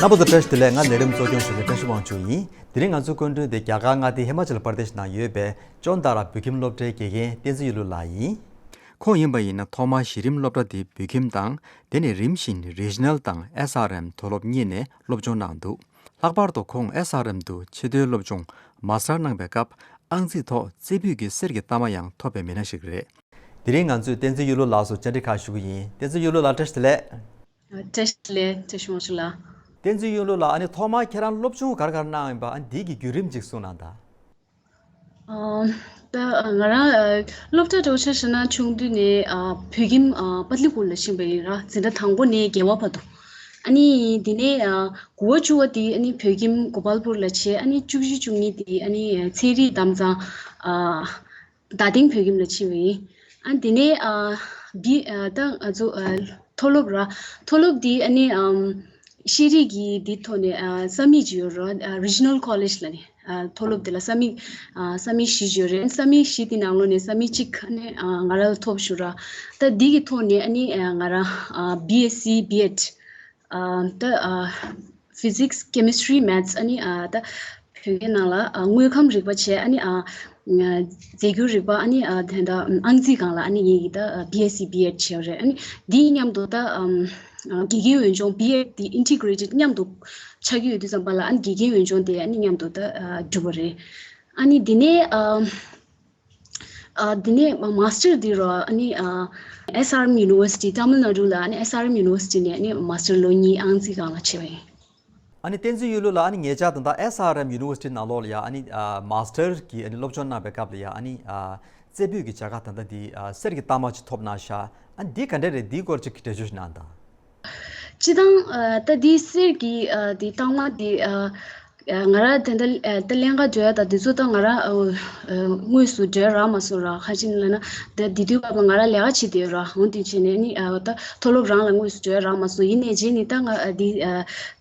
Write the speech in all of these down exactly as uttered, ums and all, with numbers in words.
རྣམ་པ་ཚོ་བཀྲ་ཤིས་བདེ་ལེགས། ང་ལས་རིམ་གཙོ་སྐྱོང་ཞུ་མཁན་བཀྲ་ཤིས་དབང་ཕྱུག་ཡིན། དེ་རིང་ང་ཚོའི་སྐུ་མགྲོན་དེ་རྒྱ་གར་མངའ་སྡེ་ཧི་མ་ཅལ་པར་དེཤ་ནང་ཡོད་པའི་ཅོན་ཏ་ར་བོད་ཁྱིམ་སློབ་གྲྭའི་དགེ་རྒན་བསྟན་འཛིན་གཡུ་ལོ་ལགས་ཡིན། ཁོང་ཡིན་པ་ཡིན་ན་ཐོག་མར་གཞི་རིམ་སློབ་གྲྭ་འདི་བོད་ཁྱིམ་དང་། དེ་ནས་རིམ་བཞིན་རི་ཇི་ནལ་དང་ཨེས་ཨར་ཨེམ་མཐོ་སློབ་གཉིས་ནས་སློབ་སྦྱོང་གནང་འདུག། ལྷག་པར་དུ་ཁོང་ཨེས་ཨར་ཨེམ་དུ་ཆེས་མཐོའི་སློབ་སྦྱོང་མཱ་སི་ཊར་གནང་པའི་སྐབས་ཨང་རྩིས་ཐོག་རྩེ་ཕུད་ཀྱི་གསེར་གྱི་རྟགས་མ་ཡང་ཐོབ་པའི་མི་སྣ་ཞིག་རེད། དེ་རིང་ང་ཚོས་བསྟན་འཛིན་གཡུ་ལོ་ལགས་སུ་བཅར་འདྲི་ཁག་ཞུ་གི་ཡིན། བསྟན་འཛིན་གཡུ་ལོ་ལགས་བཀྲ་ཤིས་བདེ་ལེགས། བཀྲ་ཤིས་བདེ་ལེགས། བཀྲ་ཤིས་དབང་ཕྱུག་ལགས། བསྟན་འཛིན་གཡུ་ལོ་ལགས། ཨ་ནི་ཐོག་མར་ཁྱེད་རང་སློབ་སྦྱོང་ག་རེ་ག་རེ་གནང་ཡིན་པ། ཨ་ནི་འདི་གི་བརྒྱུད་རིམ་ཅིག་གསུངས་གནང་དང་། ཨ། ད་ང་རང་ཨ་སློབ་གྲྭ་འདྲ་བོ་ཆ་བཞག་ན་ཆུང་དུས་ནས་ཨ་བོད་ཁྱིམ་ཨ་པ་ཏ་ལི་པུར་ལ་ཕྱིན་པ་ཡིན་ར། འཛིན་གྲྭ་དང་པོ་ནས་བརྒྱད་པ་བར་དུ། ཨ་ནི་དེ་ནས་ཨ་དགུ་པ་བཅུ་པ་དེ་ཨ་ནི་བོད་ཁྱིམ་གོ་པལ་པུར་ལ་བྱས། ཨ་ནི་བཅུ་བཞི་བཅུ་གཉིས་དེ་ཨ་ནི་ཚན་རིག་དམ་གཙང་ཨ་རྡ་སྟེང་བོད་ཁྱིམ་ལ་ཕྱིན་པ་ཡིན། ཨ་དེ་ནས་ཨ་བི་ཨ་ད་ང་ཚོ་ཨ་མཐོ་སློབ་ར། མཐོ་སློབ་དེ་ཨ་ནི་ཨམ་ཤེས་རིག་གི་དེ་ཐོག་ནས་ཨ་ས་མིག་ཅིག་ཡོད་ར། ཨ་རི་ཇི་ནལ་ཀོ་ལེཇ་ལ་ནི། ཨ་མཐོ་སློབ་དེ་ལ་ས་མིག་ཨ་ས་མིག་བཞི་ཅིག་ཡོད་རེད། ས་མིག་བཞི་དེ་ནང་ལོགས་ནས་ས་མིག་གཅིག་ཨ་ནི་ཨ་ང་རང་ལ་ཐོབ་བྱུང་ར། ད་འདི་གི་ཐོག་ནས་ཨ་ནི་ཨ་ང་རང་ཨ་བི་ཨེས་སི་བི་ཨེཌ། ཨ་ད་ཨ་ཕི་ཟིག་སི་ཀེ་མི་སི་ཊི་རི་མེ་ཐི་སི། ཨ་ནི་ཨ་ད་བོད་སྐད་ནང་ལ་ཨ་དངོས་ཁམས་རིག་པ་བྱས། ཨ་ནི་ཨ་རྫས་འགྱུར་རིག་པ། ཨ་ནི་ཨ་ད་ད་ཨང་རྩིས་སྒང་ལ་ཨ་ནི་ངེད་ཀྱིས་ད་བི་ཨེས་སི་བི་ཨེཌ་བྱས་པ་རེད། ཨ་ནི་འདིའི་མཉམ་དུ་ད་ཨམ་ཨ་དགེ་རྒན་འོས་སྦྱོང་བི་ཨེཌ་དེ་ཨིན་ཊི་གྷི་རེ་ཊེཌ་མཉམ་དུ་ཆགས་ཀྱི་ཡོད་དུས་ཙམ་པ་ལ། ཨ་ནི་དགེ་རྒན་འོས་སྦྱོང་དེ་ཨ་ནི་མཉམ་དུ་ད་ཨ་གྲུབ་པ་རེད། ཨ་ནི་དེ་ནས་ཨ། ཨ་དེ་ནས་མ་མཱ་སི་ཊར་འདི་རོ། ཨ་ནི་ཨ་ཨེས་ཨར་ཨེམ་ཡུ་ནི་ཝར་སི་ཊི། ཏཱ་མིལ་ནཱ་ཌུ་ལ་ཨ་ནི་ཨེས་ཨར་ཨེམ་ཡུ་ནི་ཝར་སི་ཊི་ནས་ཨ་ནི་མཱ་སི་ཊར་ལོ་གཉིས་ཨང་རྩིས་སྒང་ལ་བྱས་པ་ཡིན། ཨ་ནི་བསྟན་འཛིན་གཡུ་ལོ་ལགས། ཨ་ནི་ཉེ་ཆར་ད་ལྟ་ཨེས་ཨར་ཨེམ་ཡུ་ནི་ཝར་སི་ཊི་ནང་ལོགས་ལ་ཡ་ཨ་ནི་ཨ་མཱ་སི་ཊར་གྱི་ཨ་ནི་སློབ་སྦྱོང་གནང་བའི་སྐབས་ལ་ཡ་ཨ་ནི་ཨ་རྩེ་ཕུད་ཀྱི་བྱ་དགའ་ད་ལྟ་འདི་ཨ་གསེར་གྱི་རྟགས་མ་ཅིག་ཐོབ་གནང་ཤག། ཨ་ནི་འདི་ག་འདྲ་རེད། འདིའི་སྐོར་ཅིག་འགྲེལ་བརྗོད་ཞིག་གནང་དང་། སྤྱིར་བཏང་ཨ་ད་འདི་གསེར་གྱི་ཨ་འདི་རྟགས་མ་འདི་ཨ་ཨ་ང་རང་དེ་འདྲ་ཨ་ད་ལྷན་ཁག་འགྲོ་ཡ་ད་འདི་ཚོ་ད་ང་རང་ཨ་ཨ་དངོས་སུ་འགྲོ་ཡ་རག་མ་སོང་ར། ཁ་ཅིག་ལབ་ན་ད་འདི་དུས་སྐབས་ལ་ང་རང་ལས་ཀ་བྱེད་བསྡད་ཡོད་ར། འོ་དེ་བྱས་ནས་ནི་ཨ་ད་མཐོ་སློབ་རང་ལ་དངོས་སུ་འགྲོ་ཡ་རག་མ་སོང་། ཡིན་ནའི་རྗེས་ནི་ད་ང་ཨ་འདི་ཨ་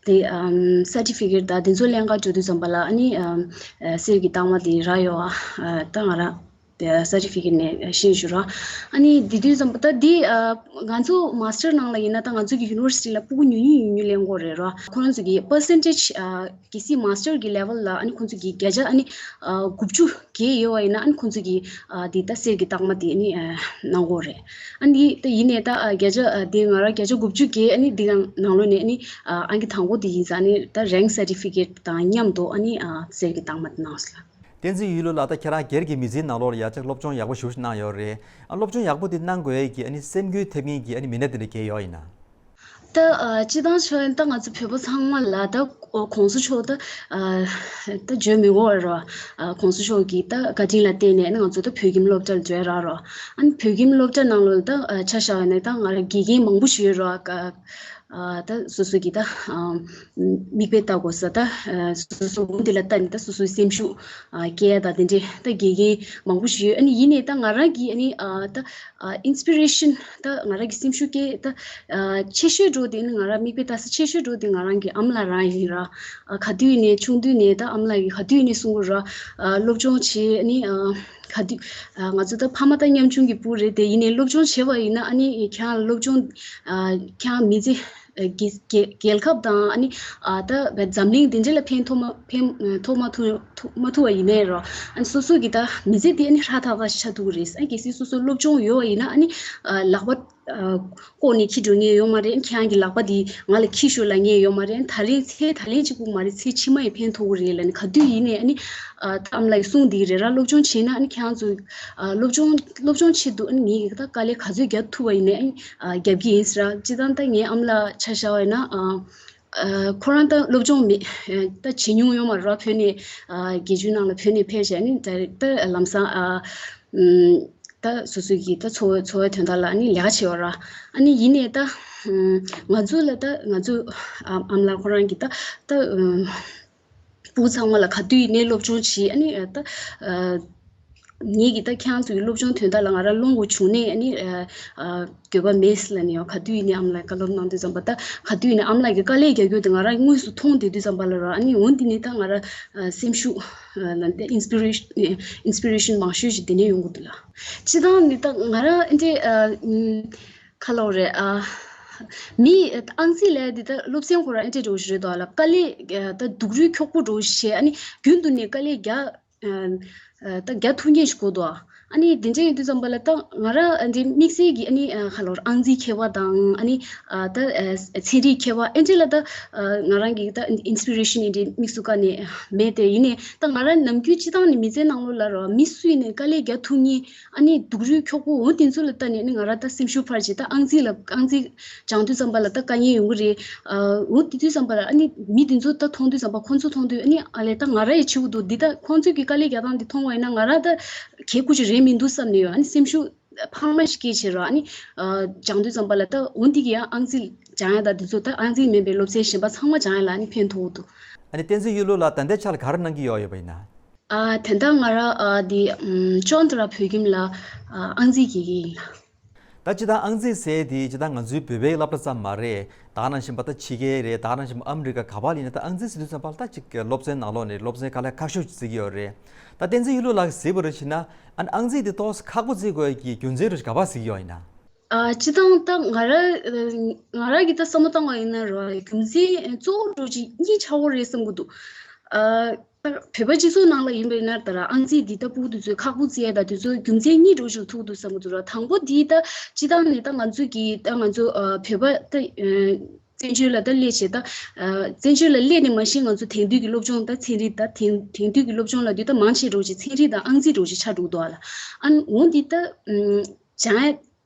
དེ་ཨམ་སར་ཊི་ཕི་ཀེཊ་ད་འདི་ཚོ་ལྷན་ཁག་འགྲོ་དུས་ཙམ་པ་ལ་ཨ་ནི་ཨམ་ཨ་གསེར་གྱི་རྟགས་མ་དེ་རག་ཡོད་ཨ། ད་ང་རང་དེ་སར་ཊི་ཕི་ཀེཊ་ནས་ཤེས་ཞུ་ར། ཨ་ནི་དེ་དུས་ཙམ་པ་ད་འདི་ཨ་ང་ཚོ་མཱ་སི་ཊར་ནང་ལ་ཡིན་ན་ད་ང་ཚོ་གི་ཡུ་ནི་ཝར་སི་ཊི་ལ་ཕྲུ་གུ་ཉུང་ཉུང་ཉུང་ཉུང་ལེན་དགོས་རེད་ར། ཁོ་རང་ཚོ་གི་པར་སེན་ཊེཇ་ཨ་གལ་སྲིད་མཱ་སི་ཊར་གི་ལེ་ཝལ་ལ་ཨ་ནི་ཁོ་ཚོ་གི་བརྒྱ་ཆ་ཨ་ནི་ཨ་དགུ་བཅུ་བརྒལ་ཡོད་པ་ཡིན་ན་ཨ་ནི་ཁོ་ཚོ་གི་ཨ་འདི་ད་གསེར་གྱི་རྟགས་མ་དེ་ཨ་ནི་ཨ་གནང་དགོས་རེད། ཨ་ནི་ད་ཡིན་ནའི་ད་ཨ་བརྒྱ་ཆ་ཨ་དེ་ང་རང་བརྒྱ་ཆ་དགུ་བཅུ་བརྒལ། ཨ་ནི་འདི་ག་ནང་ལོགས་ནས་ཨ་ནི་ཨ་ཨང་ཀི་དང་པོ་དེ་ཡིན་ཙང་ཨ་ནི་ད་རེངྐ་སར་ཊི་ཕི་ཀེཊ་དང་མཉམ་དུ་ཨ་ནི་ཨ་གསེར་གྱི་རྟགས་མ་དེ་གནང་སོང་། བསྟན་འཛིན་གཡུ་ལོ་ལགས། ད་ཁྱེད་རང་སྒེར་གྱི་མི་ཚེའི་ནང་ལོགས་ལ་ཡ་ཅིག་སློབ་སྦྱོང་ཡག་པོ་ཞེ་པོ་ཞིག་གནང་ཡོད་རེད། ཨ་སློབ་སྦྱོང་ཡག་པོ་དེ་གནང་དགོས་ཡས་ཀྱི་ཨ་ནི་སེམས་འགུལ་ཐེབས་མཁན་གྱི་ཨ་ནི་མི་སྣ་དེ་འདྲ་གང་ཡོད་ཡིན་ན། ད་ཨ་སྤྱིར་བཏང་ཆོས་ད་ང་ཚོ་བོད་པ་ཚང་མ་ལ་ད་ཨོ་གོང་ས་མཆོག་ད་ཨ་ད་བརྗོད་མི་དགོས་ར། ཨ་གོང་ས་མཆོག་གི་ད་བཀའ་དྲིན་ལ་བརྟེན་ནས་ཨ་ནི་ང་ཚོ་ད་བོད་ཁྱིམ་སློབ་གྲྭར་འཛུལ་རག་ར། ཨ་ནི་བོད་ཁྱིམ་སློབ་གྲྭ་ནང་ལོགས་ལ་ད་ཨ་ཆ་བཞག་ཡོད་ན་ད་ང་རང་དགེ་རྒན་མང་པོ་ཞིག་ཡོད་ར། ཨ་ད་སོ་སོ་གི་ད་ཨ་མིག་དཔེ་ལྟ་དགོས་ས་ད་ཨ་སོ་སོ་འོ་འདི་ལ་ལྟ་ནས་ད་སོ་སོའི་སེམས་ཤུགས་ཨ་སྐྱེ་ཡ་ད་དེ་འདྲས་ད་དགེ་རྒན་མང་པོ་ཞིག་ཡོད། ཨ་ནི་ཡིན་ནའི་ད་ང་རང་གི་ཨ་ནི་ཨ་ད་ཨ་ཨིན་སི་པི་རེ་ཤན་ད་ང་རང་གི་སེམས་ཤུགས་སྐྱེ་ད་ཨ་ཆེ་ཤོས་འགྲོ་དེ་ནི་ང་རང་མིག་དཔེ་ལྟ་ས་ཆེ་ཤོས་འགྲོ་དེ་ང་རང་གི་ཨ་མ་ལགས་རང་ཡིན་ར། ཨ་ག་དུས་ནས་ཆུང་དུས་ནས་ད་ཨ་མ་ལགས་ཀྱིས་ག་དུས་ནས་གསུང་གི་ར། ཨ་སློབ་སྦྱོང་བྱེད་ཨ་ནི་ཨ་ག་དུས་ཨ་ང་ཚོ་ད་ཕ་མ་ད་ཉམ་ཆུང་གི་བུ་རེད་དེ། ཡིན་ནའི་སློབ་སྦྱོང་བྱེད་པ་ཡིན་ན་ཨ་ནི་ཁྱེད་རང་ལ་སློབ་སྦྱོང་ཨ་ཁྱེད་རང་མི་ཚེ་ཨ་རྒྱལ་རྒྱལ་རྒྱལ་ཁབ་དང་ཨ་ནི་ཨ་ད་འཛམ་གླིང་དེ་འདྲ་ལ་ཕན་ཐོགས་མ་ཕན་ཐོགས་མ་ཐུབ་ཐུབ་མ་ཐུབ་པ་ཡིན་ནའི་ར། ཨ་ནི་སོ་སོ་གི་ད་མི་ཚེ་དེ་ཨ་ནི་ཧྲ་ཐག་ཐག་ཆགས་ཐུབ་ཀྱི་རེད། ཨ་ནི་གལ་སྲིད་སོ་སོ་སློབ་སྦྱོང་ཡོད་པ་ཡིན་ན་ཨ་ནི་ཨ་ལག་པ་ཨ་ལྐོག་ནས་འཁྱེར་འགྲོ་མཁན་ཡོད་མ་རེད། ཁྱེད་རང་གི་ལག་པ་འདི་ང་ལ་འཁྱེར་ཤོག་ལབ་མཁན་ཡོད་མ་རེད། ད་རེས་ཚེ་ད་ལན་གཅིག་པུ་མ་རེད། ཚེ་ཕྱི་མ་ཡི་ཕན་ཐོགས་ཀྱི་རེད་ལབ་ནས་ག་དུས་ཡིན་ནའི་ཨ་ནི་ཨ་ད་ཨ་མ་ལགས་ཀྱིས་གསུངས་འདི་རེད་ར། སློབ་སྦྱོང་བྱས་ན་ཨ་ནི་ཁྱེད་རང་ཚོ་ཨ་སློབ་སྦྱོང་སློབ་སྦྱོང་ཆེད་དུ་ཨ་ནི་ངེད་ཀྱིས་ད་དཀའ་ལས་ག་ཚོད་རྒྱག་ཐུབ་པ་ཡིན་ནའི་ཨ་ནི་ཨ་རྒྱབ་ཀྱི་ཡིན་ཟེར་ར། སྤྱིར་བཏང་ད་ངའི་ཨ་མ་ལགས་ཆ་བཞག་པ་ཡིན་ན་ཨ་ཨ་ཁོ་རང་ད་སློབ་སྦྱོང་མེད་ད་བྱེད་མྱོང་ཡོད་མ་རེད་ར། བོད་ནས་ཨ་རྒྱལ་སྤྱིའི་ནང་ལ་བོད་ནས་ཕེབས་བྱས་ཨ་ནི་ད་ད་ལམ་སང་ཨ་ཨམ། ད་སོ་སོ་གི་ད་འཚོ་བའི་འཚོ་བའི་དོན་དག་ལ་ཨ་ནི་ལས་ཀ་བྱེད་པ་ར། ཨ་ནི་ཡིན་ནའི་ད་ང་ཚོ་ལ་ད་ང་ཚོ་ཨ་ཨ་མ་ལགས་ཁོ་རང་གི་ད་ད་ཕྲུ་གུ་ཚང་མ་ལ་ག་དུས་ཡིན་ནའི་སློབ་སྦྱོང་བྱེད། ཨ་ནི་ད་ངེད་ཀྱི་ད་ཁྱེད་རང་ཚོ་གི་སློབ་སྦྱོང་དོན་དག་ལ་ང་རང་སློང་དགོས་བྱུང་ནའི་ཨ་ནི་འགྱོད་པ་མེད་ལབ་ནས་ཡང་ག་དུས་ཡིན་ནའི་ཨ་མ་ལགས་བཀའ་སློབ་གནང་དུས་ཙམ་པ་ད་ག་དུས་ཡིན་ནའི་ཨ་མ་ལགས་ཀྱི་དཀའ་ལས་རྒྱག་རྒྱུ་དེ་ང་རང་དངོས་སུ་མཐོང་བསྡད་དུས་ཙམ་པ་ལ་ར། ཨ་ནི་འོ་འདི་ནི་ད་ང་རང་སེམས་ཤུགས་ལ་ད་ཨིན་སི་པི་རེ་ཤན་ཨིན་སི་པི་རེ་ཤན་མང་ཤོས་ཤིག་དེ་ནས་ཡོང་གི་འདུག་ལ། སྤྱིར་བཏང་ནི་ད་ང་རང་འདི་ཨ་ཁ་ལོ་རེད་ཨ། མི་ཨང་རྩིས་ལས་འདི་ད་སློབ་ཚན་ཁོ་རང་ཨེ་འདྲ་འགྲོ་བཞིན་རེད་དོ་ལ། དཀའ་ལས་ད་སྡུག་རུས་འཁྱོག་པོ་འགྲོ་བཞིན་བྱས། ཨ་ནི་རྒྱུན་དུ་ནས་དཀའ་ལས་རྒྱག་ད་རྒྱག་ཐུབ་མཁན་ཞིག་དགོས་འདུག་ཨ་ནི་དེ་འདྲ་ཡིན་དུས་ཙམ་པ་ལ་ད་ང་རང་འདི་དམིགས་བསལ་གྱི་ཨ་ནི་ཁ་ལོར་ཨང་རྩིས་མཁས་པ་དང་ཨ་ནི་ད་ཚན་རིག་མཁས་པ་ཨེ་འདྲ་ལ་ད་ང་རང་གི་ད་ཨིན་སི་པི་རེ་ཤན་ཨེ་འདྲ་དམིགས་སུ་བཀར་ནས་མེད་དེ། ཡིན་ནའི་ད་ང་རང་ནམ་རྒྱུན་སྤྱི་བཏང་ནས་མི་ཚེ་ནང་ལོགས་ལ་རོ་མི་སུ་ཡིན་ནའི་དཀའ་ལས་རྒྱག་ཐུབ་མཁན། ཨ་ནི་སྡུག་རུས་འཁྱོག་པོ་འོ་དེ་ཚོ་ལ་ལྟ་ནས་ནི་ང་རང་ད་སེམས་ཤུགས་འཕར་བྱས། ད་ཨང་རྩིས་ལ་ཨང་རྩིས་སྦྱང་དུས་ཙམ་པ་ལ་ད་དཀའ་ངལ་ཡོང་གི་རེད། འོ་དེ་དུས་ཙམ་པ་ལ་ཨ་ནི་མི་དེ་ཚོ་ད་མཐོང་དུས་ཙམ་པ་ཁོང་ཚོ་མཐོང་དུས་ཨ་ནི་ཨ་ལས་ད་ང་རང་ཡི་བྱེད་དགོས་འདུག་འདི་ད་ཁོང་ཚོས་ཀྱི་དཀའ་ལས་རྒྱག་སྟངས་འདི་མཐོང་བ་ཡིན་ན་ང་རང་ད་གལ་ཁུ་ཅི་རེད་མི་འདུག་བསམ་ནས་ཡོད། ཨ་ནི་སེམས་ཤུགས་འཕར་མ་ཞིག་སྐྱེས་བྱས་རོ། ཨ་ནི་སྦྱང་དུས་ཙམ་པ་ལ་ད་འོ་འདི་གི་ཡང་ཨང་རྩིས་སྦྱང་ཡ་ད་དེ་ཚོ་ད་ཨང་རྩིས་མིན་པའི་སློབ་ཚན་གཞན་པ་ཚང་མ་སྦྱང་ཡ་ལ་ཨ་ནི་ཕན་ཐོགས་འདུག་ཨ་ནི་བསྟན་འཛིན་གཡུ་ལོ་ལགས་ད་ལྟའི་ཆ་ལ་ག་རེ་གནང་གི་ཡོད་ཡོད་པ་ཡིན་ན། ཨ་དེ་འདྲ་ང་རང་ཨ་དེ་ཨམ་ཅོན་ཏ་ར་བོད་ཁྱིམ་ལ་ཨ་ཨང་རྩིས་དགེ་རྒན་ཡིན་ལ། ད་སྤྱི་བཏང་ཨང་རྩིས་ཟེར་དེ་སྤྱི་བཏང་ང་ཚོའི་བོད་པའི་སློབ་གྲྭ་ཙམ་མ་རེད། ད་ག་ནང་བཞིན་པ་ད་ཕྱི་རྒྱལ་རེད། ད་ག་ནང་བཞིན་པ་ཨ་མི་རི་ཀ་ག་པར་ཡིན་ན་ད་ཨང་རྩིས་ཟེར་དུས་ཙམ་པ་ལ་ད་ཅིག་སློབ་ཚན་ནང་ལོགས་ནས་སློབ་ཚན་དཀའ་ལས་ཁག་ཤོས་ཅིག་བརྩི་གི་ཡོད་རེད། ད་བསྟན་འཛིན་གཡུ་ལོ་ལགས་གཟིགས་པ་རེད་ཕྱིན་ན་ཨ་ནི་ཨང་རྩིས་དེ་ཏོག་ཙམ་ཁག་པོ་བརྩི་དགོས་ཀྱི་རྒྱུ་མཚན་རེ་ག་པར་གཟིགས་ཀྱི་ཡོད་ཡིན་ན། ཨ་སྤྱི་བཏང་ད་ང་ར་ང་ར་གི་ད་བསམ་བློ་བཏང་བ་ཡིན་ན་རོ་རྒྱུ་མཚན་གཙོ་བོ་འགྲོ་ཅིག་གཉིས་ཆགས་ཀྱི་རེད་བསམ་གྱི་འདུག་ཨ། བོད་པ་སྤྱི་ཚོགས་ནང་ལ་ཡིན་པ་ཡིན་ན་ད་ར་ཨང་རྩིས་འདི་ལྟ་བུ་དེ་ཚོའི་ཁག་པོ་བརྩི་ཡ་ད་དེ་ཚོའི་རྒྱུ་མཚན་གཉིས་འགྲོ་ཞིག་ཐུག་འདུག་བསམ་གྱི་འདུག་ར། དང་པོ་འདི་ད་སྤྱི་བཏང་ནས་ད་ང་ཚོ་གི་ད་ང་ཚོ་ཨ་བོད་པ་ད་ཨ་བཙན་བྱོལ་ལ་ད་སླེབས་བྱས་ད་ཨ་བཙན་བྱོལ་ལ་སླེབས་ནས་མ་གཞི་ང་ཚོ་དེང་དུས་ཀྱི་སློབ་སྦྱོང་ད་ཚན་རིག་ད་དེང་དེང་དུས་ཀྱི་སློབ་སྦྱོང་ལ་དུས་ད་མང་ཆེ་འགྲོ་ཅིག་ཚན་རིག་དང་ཨང་རྩིས་འགྲོ་ཅིག་ཆགས་འགྲོ་འདུག་ཨ་ལ། ཨ་འོ་འདི་ད་ཨ་སྦྱང་ཡ།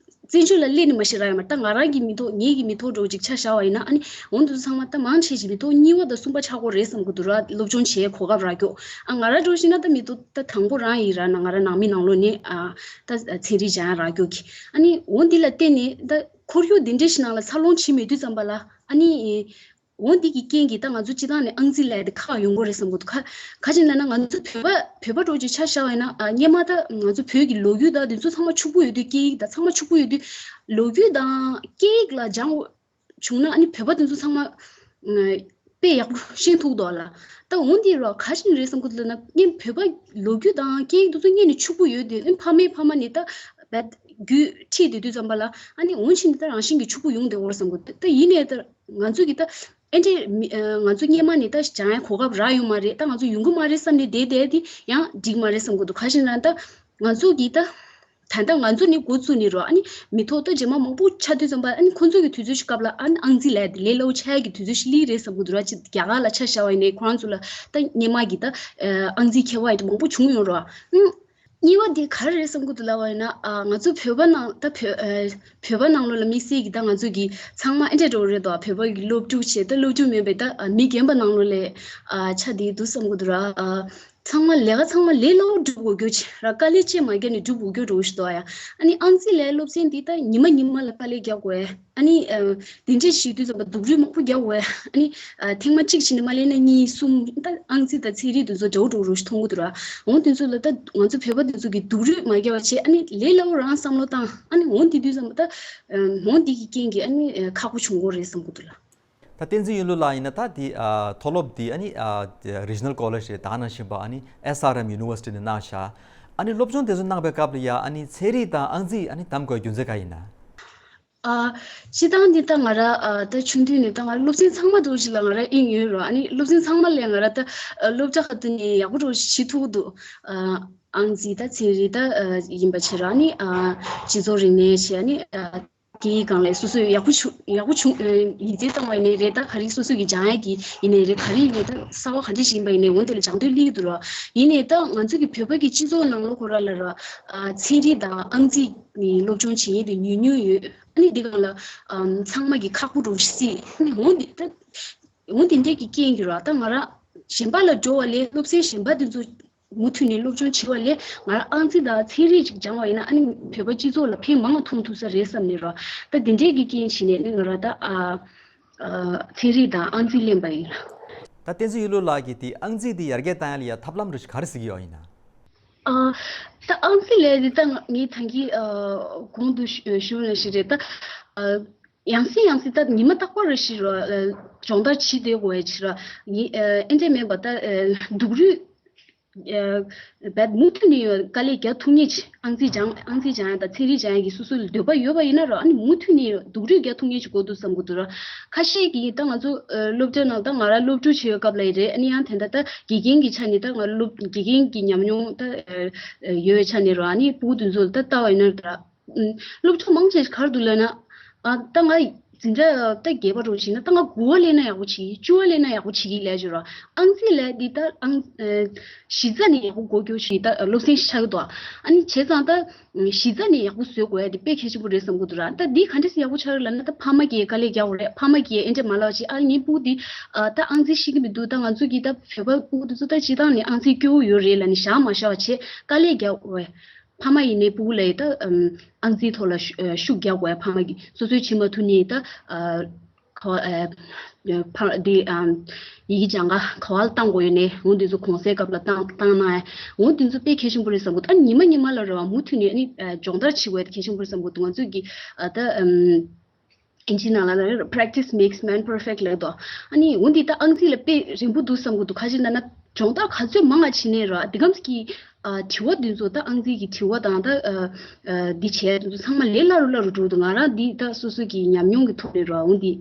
བཙན་བྱོལ་ལ་སླེབས་ནས་མ་གཞི་རག་ཡོད་མ་རེད། ད་ང་རང་གི་མི་ཐོག་ངེད་ཀྱི་མི་ཐོག་འགྲོ་ཅིག་ཆ་བཞག་པ་ཡིན་ན་ཨ་ནི་འོ་འདི་ཚོ་ཚང་མ་ད་མང་ཆེ་ཞིག་མི་ཐོག་གཉིས་པ་དང་གསུམ་པ་ཆགས་ཀྱི་རེད་བསམ་གྱི་འདུག་ར། སློབ་སྦྱོང་བྱེད་གོ་སྐབས་རག་རྒྱུ། ཨ་ང་རང་འགྲོ་བཞིན་ན་ད་མི་ཐོག་ད་དང་པོ་རང་ཡིན་ར་ན་ང་རང་ནང་མི་ནང་ལོགས་ནས་ཨ་ད་ཚན་རིག་སྦྱང་ཡ་རག་རྒྱུ་གི། ཨ་ནི་འོ་འདི་ལ་བརྟེན་ནས་ད་ཁོར་ཡུག་འདི་འདྲ་ཞིག་ནང་ལ་འཚར་ལོངས་བྱེད་མེད་དུས་ཙམ་པ་ལ་ཨ་ནི། འོ་འདི་གི་རྐྱེན་གྱིས་ད་ང་ཚོ་སྤྱི་བཏང་ནས་ཨང་རྩིས་ལས་དེ་ཁག་ཡོང་གི་རེད་བསམ་གྱི་འདུག་ཁ་ཁ་ཅིག་ལབ་ན་ང་ཚོ་བོད་པ་བོད་པ་འདྲ་ཅིག་ཆ་བཞག་པ་ཡིན་ན་ཨ་སྔོན་མ་ད་ང་ཚོ་བོད་ཀྱི་ལོ་རྒྱུས་དང་དེ་ཚོ་ཚང་མ་ཕྱུག་པོ་ཡོད་དུས་སྐད་ཡིག་དང་ཚང་མ་ཕྱུག་པོ་ཡོད་དུས་ལོ་རྒྱུས་དང་སྐད་ཡིག་ལ་སྦྱང་བྱུང་ན་ཨ་ནི་བོད་པ་དེ་ཚོ་ཚང་མ་དཔེ་ཡག་པོ་ཤེས་ཐུབ་འདུག་ལ། ད་འོ་འདི་རོ་ཁ་ཅིག་རེད་བསམ་གྱི་འདུག་ལབ་ན་ངས་བོད་པ་ལོ་རྒྱུས་དང་སྐད་ཡིག་དེ་ཚོ་སྔོན་ནས་ཕྱུག་པོ་ཡོད་དུས་ཨ་ནི་ཕ་མའི་ཕ་མ་ནས་ད་བད་རྒྱུད་ཁྲིད་བསྡད་དུས་ཙམ་པ་ལ་ཨ་ནི་འོ་ཕྱིན་ད་རང་བཞིན་གྱིས་ཕྱུག་པོ་ཡོང་བསྡད་ཡོད་རེད་བསམ་གྱི་འདུག་ད་ཡིན་ནའི་ད། ང་ཚོ་གི་ད་ཨེ་འདྲའི་མི་ཨ་ང་ཚོ་སྔོན་མ་ནས་ད་སྦྱང་ཡ་གོ་སྐབས་རག་ཡོད་མ་རེད། ད་ང་ཚོ་ཡོང་གི་མ་རེད་བསམ་ནས་བསྡད་བསྡད་དེ་ཡང་འགྲིག་མ་རེད་བསམ་གྱི་འདུག་ཁ་ཤས་ན་ད་ང་ཚོ་གི་ད་ད་ལྟ་ང་ཚོ་ནས་འགོ་བཙུགས་ནས་རོ། ཨ་ནི་མི་ཐོག་ད་རྗེས་མ་མང་པོ་ཆགས་དུས་ཙམ་པ་ཨ་ནི་ཁོང་ཚོ་གི་དུས་ཚོད་ཞིག་སྐབས་ལ་ཨ་ནི་ཨང་རྩིས་ལས་ལས་སླ་པོ་ཆགས་ཡ་གི་དུས་ཚོད་ཞིག་སླེབས་རེད་བསམ་གྱི་འདུག་ར། ཅིག་རྒྱ་གར་ལ་ཆ་བཞག་པ་ཡིན་ནའི་ཁོ་རང་ཚོ་ལ་ད་སྔོན་མ་གི་ད་ཨ་ཨང་རྩིས་མཁས་པ་ཡིན་མང་པོ་བྱུང་ཡོད་རོ། ཨང་། གཉིས་པ་འདི་ག་རེ་རེད་བསམ་གྱི་འདུག་ལབ་པ་ཡིན་ན་ཨ་ང་ཚོ་བོད་པ་ནང་ད་བོད་ཨ་བོད་པ་ནང་ལོགས་ལ་དམིགས་བསལ་གྱི་ད་ང་ཚོ་གི་ཚང་མ་ཨེ་འདྲ་འགྲོ་རེད་དོ། བོད་པ་གི་སློབ་ཕྲུག་བྱས་ད་སློབ་ཕྲུག་མིན་པའི་ད་ཨ་མི་རྒན་པ་ནང་ལོགས་ལ་ཨ་ཆ་འདི་འདུག་བསམ་གྱི་འདུག་ར། ཨ་ཚང་མ་ལས་ཀ་ཚང་མ་ལས་སླ་པོ་སྒྲུབ་དགོས་རྒྱུ་ཆེ་ར། དཀའ་ལས་ཅིག་མ་བརྒྱབ་ནས་སྒྲུབ་དགོས་རྒྱུ་འགྲོ་ཞིག་འདུག་ཨ་ཡ། ཨ་ནི་ཨང་རྩིས་ལས་སློབ་ཚན་འདི་ད་ཉི་མ་ཉི་མ་ལ་དཀའ་ལས་རྒྱག་དགོས། ཨ་ནི་ཨ་དེ་འདྲས་བྱེད་དུས་ཙམ་པ་སྡུག་རུས་མང་པོ་རྒྱག་དགོས། ཨ་ནི་ཨ་ཐེངས་མ་གཅིག་བྱས་ནས་མ་ལས་ན་གཉིས་གསུམ། ད་ཨང་རྩིས་དང་ཚན་རིག་དེ་ཚོ་འདྲ་བོ་འདྲ་བོ་ཞིག་མཐོང་གི་འདུག་ར། འོ་དེ་ཚོ་ལ་ད་ང་ཚོ་བོད་པ་དེ་ཚོ་གིས་སྡུག་རུས་མ་རྒྱག་པ་བྱས། ཨ་ནི་ལས་སླ་པོ་རང་བསམ་བློ་བཏང་། ཨ་ནི་འོ་དེ་དུས་ཙམ་པ་ད་ཨ་འོ་དེ་གི་རྐྱེན་གྱིས་ཨ་ནི་ཨ་ཁག་པོ་བྱུང་གི་རེད་བསམ་གྱི་འདུག་ལ། ད་བསྟན་འཛིན་གཡུ་ལོ་ལགས་ཡིན་ན་ད་དེ་ཨ་མཐོ་སློབ་དེ་ཨ་ནི་ཨ་Regional College རེད། ད་ག་ནང་བཞིན་པ་ཨ་ནི་S R M University ནས་གནང་ཤག་ཨ་ནི་སློབ་སྦྱོང་དེ་ཚོ་གནང་པའི་སྐབས་ལ་ཡ་ཨ་ནི་ཚན་རིག་དང་ཨང་རྩིས་ཨ་ནི་གདམ་དགོས་རྒྱུ་མཚན་ག་ཡིན་ན། ཨ་སྤྱིར་བཏང་འདི་ལྟ་ང་ར་ཨ་ད་ཆུང་དུས་ནས་ད་ང་ར་སློབ་ཚན་ཚང་མ་འདུག་ཅིག་ལ་ང་ར་དབྱིངས་ཡོད་རོ། ཨ་ནི་སློབ་ཚན་ཚང་མ་ལས་ང་ར་ད་ཨ་སློབ་གྲྭ་ཁ་ཐུག་ནས་ཡག་པོ་འགྲོ་ཤི་ཐུག་འདུག་ཨ་ཨང་རྩིས་ད་ཚན་རིག་ད་ཨ་ཡིན་པ་བྱེད་ར། ཨ་ནི་ཨ་སྤྱི་ཚོགས་རིག་གནས་བྱེད། ཨ་ནི་ཨ་དེའི་སྒང་ལས་སོ་སོས་ཡག་པོ་བྱུང་ཡག་པོ་བྱུང་ཨ་ཡིག་ཚད་བཏང་བ་ཡིན་ནའི་རེད། ད་ག་རེ་སོ་སོ་གི་སྦྱང་ཡག་གི་ཡིན་ནའི་རེད། ག་རེ་ཡིན་ནའི་ད་གསར་བ་ག་འདྲ་ཞིག་ཡིན་པ་ཡིན་ནའི་འོན་ཏེ་ལ་སྦྱང་འདོད་སླེབས་འདུག་ར། ཡིན་ནའི་ད་ང་ཚོ་གི་བོད་པ་གི་སྤྱི་ཚོགས་ནང་ལོགས་ཁོ་ར་ལ་ར་ཨ་ཚན་རིག་དང་ཨང་རྩིས་ནི་སློབ་སྦྱོང་བྱེད་མཁན་དེ་ཉུང་ཉུང་ཡོད། ཨ་ནི་འདི་གང་ལ་ཨམ་ཚང་མ་གི་ཁག་པོ་འགྲོ་སྲིད། ཨ་ནི་འོ་འདི་ད་འོ་འདི་འདྲས་ཀྱི་རྐྱེན་གྱིས་ར་ད་ང་ར་གཞན་པ་ལ་འགྲོ་བ་ལས་སློབ་ཚན་གཞན་པ་དེ་ཚོ་མུ་མཐུད་ནས་སློབ་སྦྱོང་བྱེད་པ་ལས་ང་ར་ཨང་རྩིས་དང་ཚན་རིག་ཅིག་སྦྱང་བ་ཡིན་ན་ཨ་ནི་བོད་པ་སྤྱི་ཚོགས་ལ་ཕན་མང་བ་ཐོགས་ཐུབ་ས་རེད་བསམ་ནས་ར། ད་འདི་འདྲས་ཀྱི་རྐྱེན་བྱས་ནས་ནི་ང་ར་ད་ཨ་ཨ་ཚན་རིག་དང་ཨང་རྩིས་ལེན་པ་ཡིན། ད་བསྟན་འཛིན་གཡུ་ལོ་ལགས་ཀྱིས་དེ་ཨང་རྩིས་དེ་ཡར་རྒྱས་བཏང་ཡ་ལ་ཡ་ཐབས་ལམ་རེ་ཞིག་ག་རེ་གཟིགས་ཀྱི་ཡོད་ཡིན་ན། ཨ་ད་ཨང་རྩིས་ལས་དེ་ད་ངས་ད་གིན་ཨ་གོང་དུ་ཞུ་ཞུ་ལ་ཞིག་རེད། ད་ཨ་ཡང་སེ་ཡང་སེ་ད་ཉི་མ་རྟག་པར་རེ་ཞིག་ར་ཨ་སྦྱོང་བརྡར་བྱེད་བསྡད་དགོས་ཡ་ཕྱིར་ར་ངས་ཨ་ཨེ་འདྲས་མེད་པ་ད་ཨ་སྡུག་རུས་ ཨ་བད་མུ་མཐུད་ནས་ཡོད་དཀའ་ལས་རྒྱག་ཐུབ་མཁན་ཅིག་ཨང་རྩིས་སྦྱང་ཨང་རྩིས་སྦྱང་ཡ་དང་ཚན་རིག་སྦྱང་ཡ་གི་སོ་སོ་ལ་འདོད་པ་ཡོད་པ་ཡིན་ན་ར་ཨ་ནི་མུ་མཐུད་ནས་སྡུག་རུས་རྒྱག་ཐུབ་མཁན་ཅིག་དགོས་འདུག་བསམ་གི་འདུག་ར། ཁ་ཤས་ཀྱིས་ད་ང་ཚོ་ཨ་སློབ་གྲྭ་ནང་ད་ང་ར་སློབ་ཕྲུག་བྱེད་ཡོད་སྐབས་ལ་ཡིན་རེད། ཨ་ནི་ཡང་དེ་འདྲ་ད་དགེ་རྒན་གྱི་ཆ་ནས་ད་ང་སློབ་དགེ་རྒན་གྱི་ཉམས་མྱོང་ད་ཨ་ཡོད་པའི་ཆ་ནས་ར་ཨ་ནི་ཕྲུ་གུ་དེ་ཚོ་ལ་ད་ལྟ་བ་ཡིན་ན་ར། ཨུམ། སློབ་ཕྲུག་མང་ཆེ་ག་རེ་འདུག་ལབ་ན། ཨ་ད་ང་འཛིན་གྲྭ་ད་བརྒྱད་པ་རུ་ཕྱིན་ན་ད་ང་དགུ་པ་སླེབས་ན་ཡག་པོ་བྱེད་ཀྱི་བཅུ་པ་སླེབས་ན་ཡག་པོ་བྱེད་ཀྱི་ལབ་བརྗོད་རོགས། ཨང་རྩིས་ལབ་འདི་ད་ཨང་ཨ་གཞི་རྩ་ནས་ཡག་པོ་འགོ་རྒྱུ་ཞིག་ད་སློབ་ཚན་ཞིག་ཆགས་ཀྱི་འདུག་ཨ་ནི་བྱས་ཙང་ད་གཞི་རྩ་ནས་ཡག་པོ་བཟོ་དགོས་ཡ་དེ་དཔེ་གལ་ཆེན་པོ་རེད་བསམ་གྱི་འདུག་ར། ད་འདི་ག་འདྲས་སེ་ཡག་པོ་ཆགས་རེད་ལབ་ན་ད་ཕ་མ་གིས་དཀའ་ལས་རྒྱག་དགོས་རེད། ཕ་མ་གིས་ཨེ་འདྲས་མ་ལབ་ཅིག་ཨ་ངའི་ཕྲུ་གུ་འདི་ཨ་ད་ཨང་རྩིས་ཤེས་ཀྱི་མི་འདུག་ད་ང་ཚོ་གི་ད་བོད་པ་ཕྲུ་གུ་འདི་ཚོ་ད་སྤྱིར་བཏང་ནས་ཨང་རྩིས་སྐྱོ་བོ་ཡོད་རེད་ལབ་ནས་བཞག་མ་བཞག་བྱས་དཀའ་ལས་རྒྱག་དགོས་རེད། ཕ་མ་ཡིན་ནའི་ཕྲུ་གུ་ལ་ཡི་ད་ཨམ་ཨང་རྩིས་ཐོག་ལ་ཤུ་ཨ་ཤུགས་རྒྱག་དགོས་ཡ། ཕ་མ་གིས་སོ་སོའི་བྱེད་མ་ཐུབ་ནའི་ད་ཨ་ག་བ་ཨ་ཕ་འདི་ཨམ་ཡི་གེ་སྦྱང་ག་ག་བ་ལ་བཏང་དགོས་ཡོད་ནའི་འོ་འདི་ཚོ་གུང་སེང་སྐབས་ལ་བཏང་བཏང་གནང་ཡ་འོ་འདི་ཚོ་དཔེ་གལ་ཆེན་པོ་རེད་བསམ་གི་འདུག་ཨ་ཉི་མ་ཉི་མ་ལ་རེ་བ་མུ་མཐུད་ནས་ཨ་ནི་ཨ་སྦྱོང་བརྡར་བྱེད་དགོས་ཡ་དེ་གལ་ཆེན་པོ་རེད་བསམ་གི་འདུག་ང་ཚོས་ཀྱི་ཨ་ད་ཨམ། ཨིན་ཇིའི་ནང་ལ་ལ་practice makes man perfect ལབ་དོ། ཨ་ནི་འོ་འདི་ད་ཨང་རྩིས་ལ་དཔེ་རན་པོ་འདུག་བསམ་གི་འདུག་ཁ་ཅིག་ན་ན་སྦྱོང་བརྡར་ག་ཚོད་མང་ང་བྱེད་ནའི་ར་འདི་གམ་གི་ཨ་དྲི་བ་འདི་ཚོ་ད་ཨང་རྩིས་ཀྱི་དྲི་བ་དང་ད་ཨ་ཨ་འདི་བྱས་འདི་ཚོ་ཚང་མ་ལས་སླ་རུ་སླ་རུ་འགྲོ་འདུག་ང་རང་འདི་ད་སོ་སོ་གི་ཉམས་མྱོང་གི་ཐོག་ནས་ར་འོ་འདི་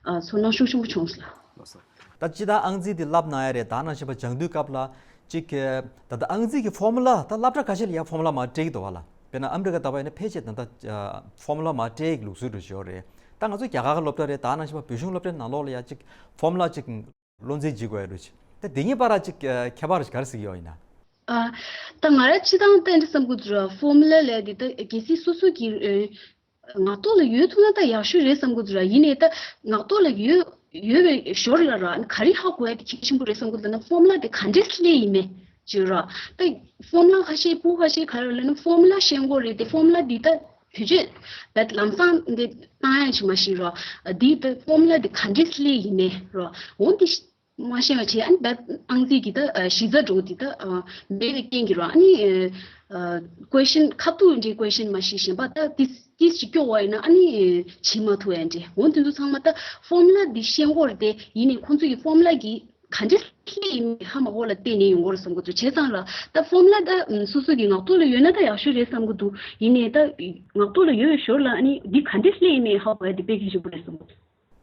ཨ་ཚོར་སྣང་ཤུགས་ཆེན་པོ་བྱུང་སོང་ལ། ད་སྤྱིར་ད་ཨང་རྩིས་འདི་བསླབ་གནང་ཡ་རེད། ད་ནང་བཞིན་པ་སྦྱང་དུས་སྐབས་ལ་གཅིག་གི་ད་ལྟ་ཨང་རྩིས་ཀྱི་ཕོར་མུ་ལ་ད་སློབ་གྲྭ་ཁ་ཤས་ལ་ཡ་ཕོར་མུ་ལ་མར་སྤྲད་ཀྱི་འདུག་བ་ལ། དཔེར་ན་ཨ་མི་རི་ཀ་ད་བ་ཡིན་ན་ཕལ་ཆེར་ད་ལྟ་ཕོར་མུ་ལ་མར་སྤྲད་ཀྱི་ལུགས་སྲོལ་འདྲ་ཞིག་ཡོད་རེད། ད་ང་ཚོ་རྒྱ་གར་གྱི་སློབ་གྲྭ་རེད། ད་ནང་བཞིན་པ་བོད་གཞུང་སློབ་གྲྭའི་ནང་ལོགས་ལ་ཡ་གཅིག་ཕོར་མུ་ལ་གཅིག་བློ་འཛིན་བྱེད་དགོས་ཡ་འདྲ་ཞིག་ད་དེ་གཉིས་བར་ལ་གཅིག་ཁྱད་པར་ག་རེ་ཟིག་ཡོད་ཡིན་ན། ཨ། ད་ང་ར་སྤྱིར་བཏང་ད་འདི་བསམ་གྱི་འདུག་ར། ཕོར་མུ་ལ་ལབ་དེ་ད་གལ་སྲིད་སོ་སོ་གི་ཨ་ངག་ཐོག་ལ་ཡོད་ཐུབ་ན་ད་ཡག་ཤོས་རེད་བསམ་གྱི་འདུག་ར། ཡིན་ནའི་ད་ངག་ཐོག་ལ་ཡོད་ཡོད་པའི་ཞོར་ལ་ར་ག་རེ་ཧ་གོ་ཡ་དེ་གལ་ཆེན་པོ་རེད་བསམ་གྱི་འདུག་ན་ཕོར་མུ་ལ་དེ་ག་འདྲས་སླེབས་ཡིན་མིན་ཅིག་ར། ད་ཕོར་མུ་ལ་ཁ་ཤས་ཕྲུ་གུ་ཁ་ཤས་ག་རེ་ལབ་ན་ཕོར་མུ་ལ་ཤེས་དགོས་རེད་དེ་ཕོར་མུ་ལ་འདི་ད་བེད་སྤྱོད་ད་ལམ་སང་འདི་བཏང་ཡ་ཞིག་མ་ཤེས་ར། འདི་ད་ཕོར་མུ་ལ་དེ་ག་འདྲས་སླེབས་ཡིན་མིན་ར། འོ་འདི་མ་ཤེས་པ་བྱས། ཨ་ནི་ད་ཨང་རྩིས་ཀྱི་ད་ཨ་གཞི་རྩ་འགྲོ་འདི་ད་ཨ་མེད་པའི་རྐྱེན་གྱིས་ར། ཨ་ནི་ཨ་ཀུ་ཨེ་ཤན་ཁ་ཐུག་འདྲའི་ཀུ་ཨེ་ཤན་མ་ཤེས་གཞན་པ་ད་ཏིས་ཏིས་ཅིག་སྐྱོ་བ་ཡིན་ན་ཨ་ནི་བྱེད་མ་ཐུབ་ཡ་འདྲ། འོ་དེ་ཚོ་ཚང་མ་ད་ཕོར་མུ་ལ་འདི་ཤེས་དགོས་རེད་དེ། ཡིན་ནའི་ཁོང་ཚོ་གི་ཕོར་མུ་ལ་གི་ག་འདྲ་སླེབས་ཡིན་མིན་ཧ་མ་གོ་ལ་བལྟས་ནས་ཡོང་གི་རེད་བསམ་གི་འདུག་བྱས་ཙང་ར་ད་ཕོར་མུ་ལ་ད་སོ་སོ་གི་ངག་ཐོག་ལ་ཡོད་ན་ད་ཡག་ཤོས་རེད་བསམ་གི་འདུག་ཡིན་ནའི་ད་ངག་ཐོག་ལ་ཡོད་པའི་ཞོར་ལ་ཨ་ནི་འདི་ག་འདྲ་སླེབས་ཡིན་མིན་ཧ་གོ་ཡ་དེ་དཔེ་གལ་ཆེན་པོ་རེད་བསམ་གི་འདུག་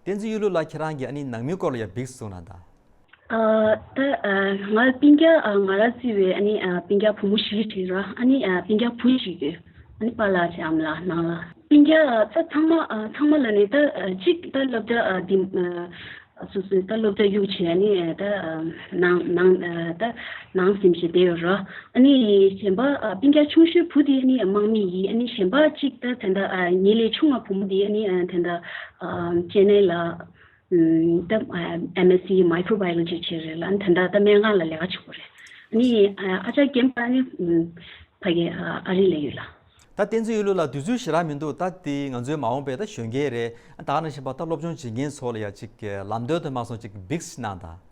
བསྟན་འཛིན་གཡུ་ལོ་ལགས་ཁྱེད་རང་གིས་ཨ་ནི་ནང་མིའི་སྐོར་ལ་ཡ་འབིགས་གསུངས་གནང་དང་། ཨ་ད་ཨ་ང་སྤུན་ཀྱག་ཨ་ང་ར་གཙོས་པའི་ཨ་ནི་ཨ་སྤུན་ཀྱག་བུ་མོ་བཞི་ཡོད་ར། ཨ་ནི་ཨ་སྤུན་ཀྱག་བུ་གཅིག་ཡོད། ཨ་ནི་པཱ་ལགས་བྱས་ཨ་མ་ལགས་ནང་ལ་སྤུན་ཀྱག་ཨ་ད་ཚང་མ་ཨ་ཚང་མ་ལ་ནི་ད་ཨ་གཅིག་ད་སློབ་གྲྭ་ཨ་འདི་ཨ་སོ་སོའི་ད་སློབ་གྲྭ་གཡུག་བྱས་ནི་ཨ་ད་ཨ་ནང་ནང་ཨ་ད་ནང་ཟིན་བྱས་བསྡད་ཡོད་ར། ཨ་ནི་གཞན་པ་ཨ་སྤུན་ཀྱག་ཆུང་ཤོས་བུ་དེ་ཨ་ནི་དམག་མི་ཡིན། ཨ་ནི་གཞན་པ་གཅིག་ད་ད་ད་ཨ་ངེད་ལས་ཆུང་བ་བུ་མོ་དེ་ཨ་ནི་ཨ་ད་ད་ཨ་ཅེན་ནའི་ལ། ད་ཨེམ་ཨེས་སི་མའི་ཀྲོ་བྷའི་ཨོ་ལོ་ཇི་བྱས་རེད་ལ། ད་ད་ད་སྨན་ཁང་ལ་ལས་ཀ་བྱེད་དགོས་རེད། ནི་ཨ་ཅག་རྒན་པ་ནི་ཕ་གི་ཨ་རི་ལ་ཡོད་ལ། ད་བསྟན་འཛིན་གཡུ་ལོ་ལགས་དུས་ཚོད་ཞེ་དྲག་མི་འདུག་ད་དེ་ང་ཚོའི་མ་འོངས་པའི་ད་གཞོན་སྐྱེས་རེད། ད་ག་ནང་བཞིན་པ་ད་སློབ་སྦྱོང་བྱེད་མཁན་ཚོ་ལ་ཡ་ཅིག་ལམ་སྟོན་དུ་མ་སོང་ཅིག་འབིགས་གནང་དང་།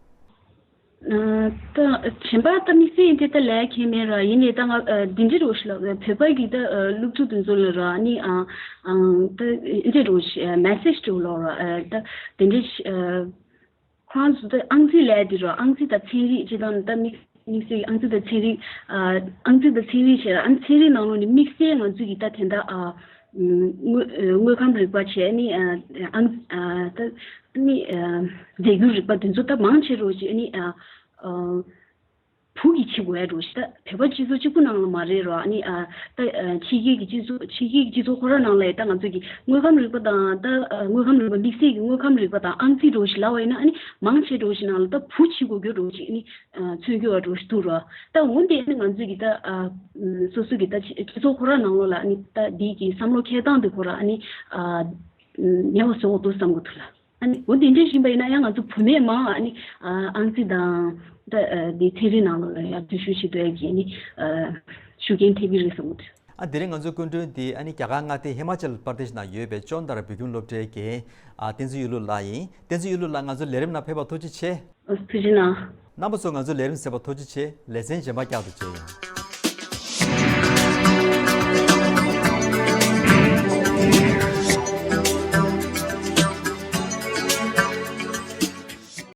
ད་གཞན་པ་ད་དམིགས་བསལ་འདི་ད་ལས་མཁན་མེད་ར། ཡིན་ནའི་ད་ང་འདི་འདྲ་རོ་ཞིག་ལ་བོད་པ་གི་ད་སློབ་ཕྲུག་དེ་ཚོ་ལ་ར་ནི་ཨ་ཨ་ད་འདི་འདྲ་རོ་ཞིག་མེ་སེ་ཇི་འདྲ་ལོ་ར་ད་འདི་འདྲ་ཞིག་ཁོ་རང་ཚོ་ད་ཨང་རྩིས་ལས་འདི་ར་ཨང་རྩིས་དང་ཚན་རིག་སྤྱི་དང་ད་དམིགས་དམིགས་བསལ་ཨང་རྩིས་དང་ཚན་རིག་ཨ་ཨང་རྩིས་དང་ཚན་རིག་བྱས་ར། ཨ་ཚན་རིག་ནང་ལོགས་ནས་དམིགས་བསལ་ང་ཚོ་གི་ད་དེ་འདྲ་ཨ་དངོས་དངོས་ཁམས་རིག་པ་བྱས་ནི་ཨ་ཨང་ཨ་ད་ནི་ཨ་རྫས་འགྱུར་རིག་པ་དེ་ཚོ་ད་མང་ཆེ་རོ་ཞིག་ནི་ཨ། ཨ། བུ་གིས་བྱེད་དགོས་ཡ་འདྲ་ཞིག་ད་བོད་པ་སྤྱི་ཚོགས་གཅིག་པུ་ནང་ལ་མ་རེད་རོ། ཨ་ནི་ཨ་ད་ཨ་ཕྱི་རྒྱལ་གྱི་སྤྱི་ཚོགས་ཕྱི་རྒྱལ་གྱི་སྤྱི་ཚོགས་ཁོ་ར་ནང་ལ་ཡ་ད་ང་ཚོ་གི་དངོས་ཁམས་རིག་པ་དང་ད་ཨ་དངོས་ཁམས་རིག་པ་དམིགས་བསལ་གྱི་དངོས་ཁམས་རིག་པ་དང་ཨང་རྩིས་འདྲ་ཞིག་ལབ་པ་ཡིན་ན་ཨ་ནི་མང་ཆེ་འདྲ་ཞིག་ནང་ལ་ད་བུ་བྱེད་དགོས་རྒྱུ་འདྲ་ཞིག་ཨ་ནི་ཨ་མཚོན་རྒྱུ་བ་འདྲ་ཞིག་འདུག་རོ། ད་འོན་ཏེ་ཨ་ནི་ང་ཚོ་གི་ད་ཨ་སོ་སོ་གི་ད་སྤྱི་ཚོགས་ཁོ་ར་ནང་ལོགས་ལ་ཨ་ནི་ད་འདི་གི་བསམ་བློ་འཁྱེར་སྟངས་དེ་ཁོ་ར་ཨ་ནི་ཨ་ཉེ་བ་བཟོ་དགོས་འདུག་བསམ་གི་འདུག་ལ། ཨ་ནི་འོ་དེ་འདྲ་ཡིན་པ་ཡིན་ན་ཡང་ང་ཚོ་བུད་མེད་མང་ཨ་ནི་ཨ་ཨང་རྩིས་དང་ད་ཨ་དེ་ཚན་རིག་ནང་ལོགས་ལ་ཡང་འཛུལ་ཞུགས་བྱེད་འདོད་ཀྱི་ཨ་ནི་ཨ་ཤུགས་རྐྱེན་ཐེབས་ཀྱི་རེད་བསམ་གྱི་འདུག་ཨ་དེ་རིང་ང་ཚོའི་སྐུ་མགྲོན་དེ་ཨ་ནི་རྒྱ་གར་མངའ་སྡེ་ཧི་མ་ཅལ་པར་དེཤ་ནང་ཡོད་པའི་ཅོན་དར་བོད་ཁྱིམ་སློབ་གྲྭའི་རྒན་ཨ་བསྟན་འཛིན་གཡུ་ལོ་ལགས་ཡིན། བསྟན་འཛིན་གཡུ་ལོ་ལགས་ང་ཚོའི་ལས་རིམ་ནང་ཕེབས་པར་ཐུགས་རྗེ་ཆེ། ཨ་ཐུགས་རྗེ་གནང་། རྣམ་པ་ཚོ་ང་ཚོའི་ལས་རིམ་གསན་པར་ཐུགས་རྗེ་ཆེ། ལེ་ཚན་རྗེས་མ་བསྐྱར་དུ་མཇལ་ཡོང་།